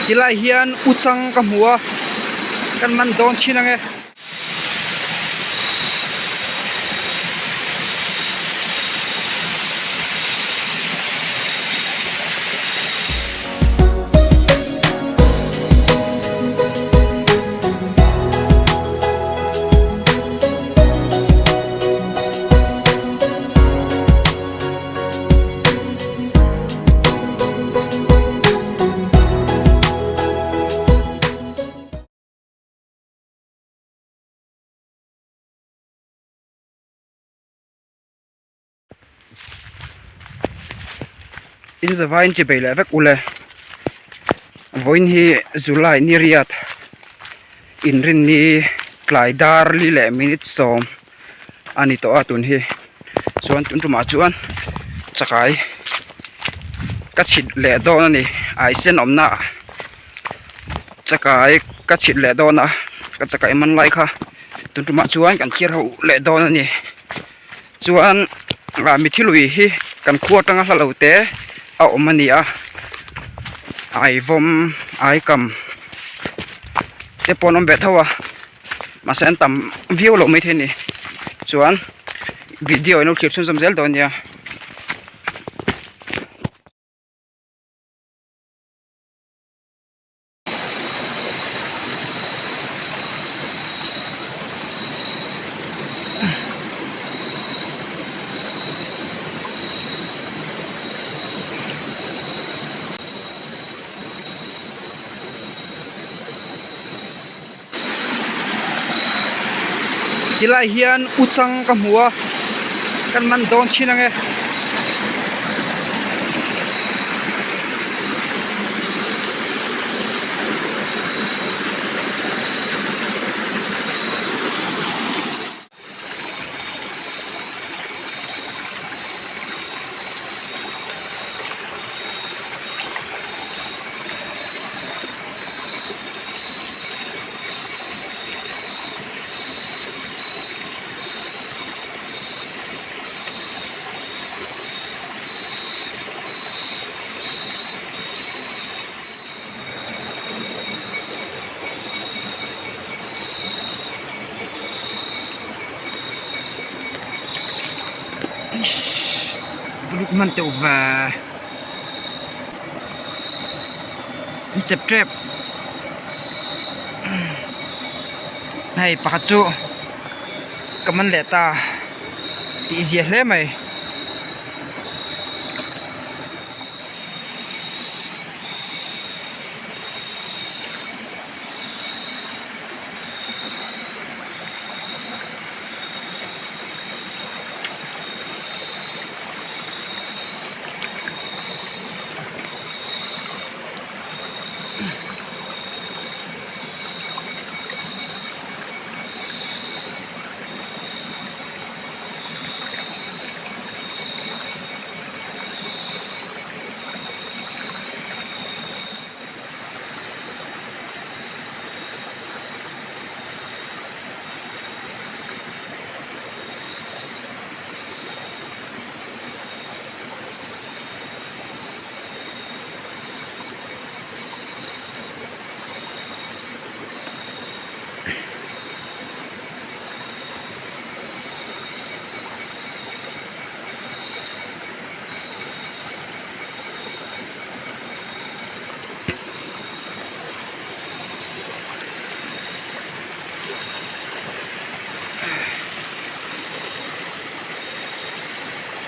Tilai hian uchang ka hmu a kan man dawn thin ange. In zavaiin chi bei leh vek ule vawiin hi July ni riat inrinni tlai dar li leh minute sawm a ni tawh a tun hi chuan tun tumah chuan chakai ka chhit leh dawn a ni ai sen awmna ah chakai ka chhit leh dawn a ka chakai man lai kha tun tumah chuan kan thlir ho leh dawn a ni chuan ah mithi lui hi kan khua atanga hla lo te a awm a ni a ai vawm ai kam te pawh an awm ve tho a. Mahse an tam viau loh maithei a ni chuan video in lo thlir chhunzawm zel dawn nia. Tilai hian uchang ka hmu a kan man dawn thin ange. Hman teuh ve an chep tep hei pakhat chu ka man leh ta tih zia hle mai.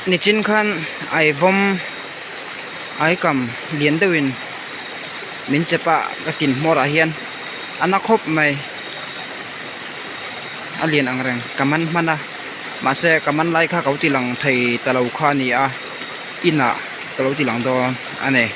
Nichin khan ai vawm ai kam lian deuhin min chep a ka tin hmawr ah hian a na khawp mai a lian ang reng ka man hman a mahse ka man lai kha ka lo ti lang thei ta lo kha a ni a inah ka lo ti lang dawn a ni.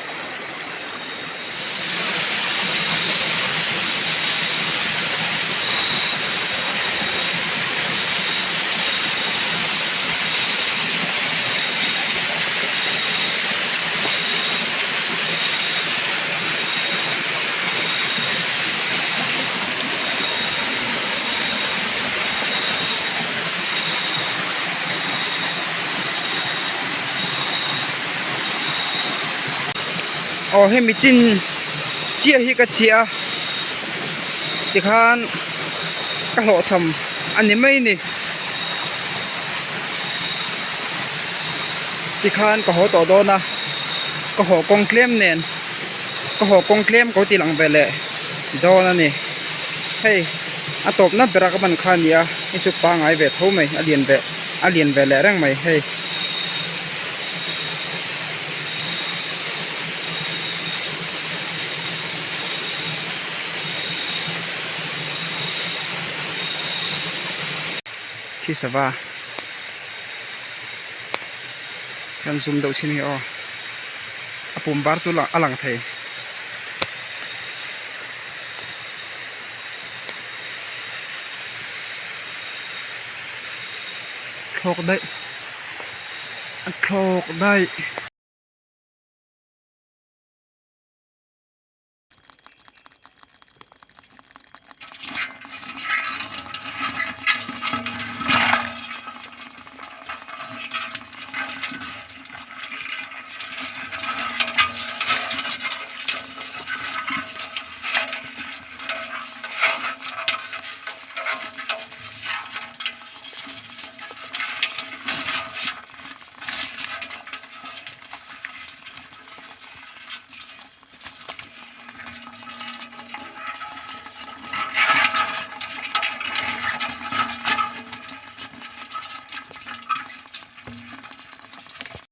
Aw hemi chin chiah hi ka chiah a tikhan ka hlawhchham a ni mai ni tikhan ka haw tawh dawn a ka haw kawng tlem nen ka haw kawng tlem ko tih lang ve leh dawn a ni hei a tawpna bera ka ban kha a ni a hei chu pangai ve tho mai a lian ve a lian ve leh reng mai hei. Khi sava hian zoom deuh chin hi aw a pum var chu a lang thei. Thlawk daih a thlawk daih.